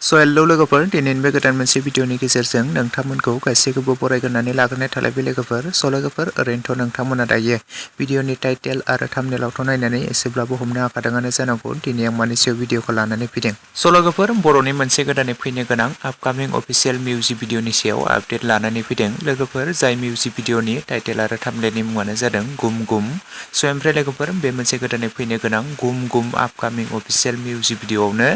Hello लोगोफोर दिनैनि बे गोदान मोनसे भिडिअनि गेजेरजों नोंथांमोनखौ गासैखौबो बरायग्रोनानै लाग्रोनाय थालायबाय लोगोफोर। लोगोफोर ओरैनोथ' नोंथांमोना दायो भिडिअनि टाइटेल आरो थाम्बनेलावथ' नायनानै एसेब्लाबो हमनो हाखादोंआनो जानांगौ दिनै आं मानि सायाव भिडिअखौ लानानै फैदों। लोगोफोर बर'नि मोनसे गोदानै फैनो गोनां आपकामिं अफिसियेल मिउजिक भिडिअनि सायाव आपडेट लानानै फैदों लोगोफोर। जाय मिउजिक भिडिअनि टाइटेल आरो थाम्बनेलनि मुङानो जादों गुम गुम। ओमफ्राय लोगोफोर बे मोनसे गोदानै फैनो गोनां गुम गुम आपकामिं अफिसियेल मिउजिक भिडिअआवनो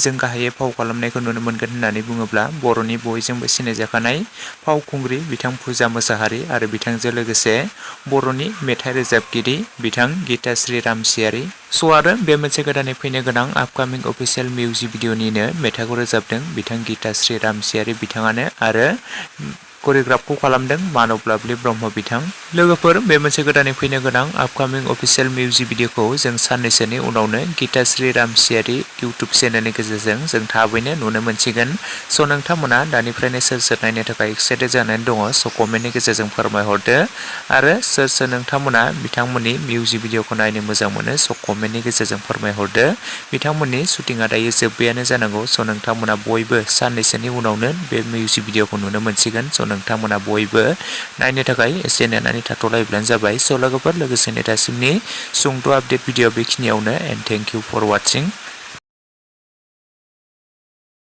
जों गाहायै फाव खालामनायखौ नुनो मोनगोन होननानै बुङोब्ला बर'नि बयजोंबो सिनायजाखानाय फावखुंग्रि बिथां फुजा मोसाहारि आरो बिथांजों लोगोसे बर'नि मेथाइ रोजाबगिरि बिथां गिताश्री रामसियारि। आरो बे मोनसे गोदानै फैनो गोनां आपकामिं अफिसियेल मिउजिक भिडिअनिनो मेथाइखौ रोजाबदों बिथां गिताश्री रामसियारि बिथाङानो आरो करिय'ग्राफखौ खालामदों मानब लाभलि ब्रह्म बिथां। लोगोफोर बे मोनसे गोदानै फैनो गोनां आपकामिं अफिसियेल मिउजिक भिडिअखौ जों साननैसोनि उनावनो गिताश्री रामसियारि इउटुब चेनेलनि गेजेरजों जों थाबैनो नुनो मोनसिगोन। नोंथांमोना दानिफ्रायनो सोर सोर नायनो थाखाय एक्साइटेड जानानै दङ कमेन्टनि गेजेरजों फोरमायहरदो आरो सोर सोर नोंथांमोना बिथांमोननि मिउजिक भिडिअखौ नायनो मोजां मोनो कमेन्टनि गेजेरजों फोरमायहरदो। बिथांमोननि शुटिंआ दायो जोब्बायानो जानांगौ नोंथांमोना बयबो साननैसोनि उनावनो बे मिउजिक भिडिअखौ नुनो मोनसिगोन। नोंथांमोना बयबो नायनो थाखाय एसे नेनानै थाथ'लायब्लानो जाबाय। लोगोफोर लोगोसेनो दासिमनि सुंद' आपडेट भिडिअ बेखिनियावनो एन्ड थेंक इउ फर वाचिं।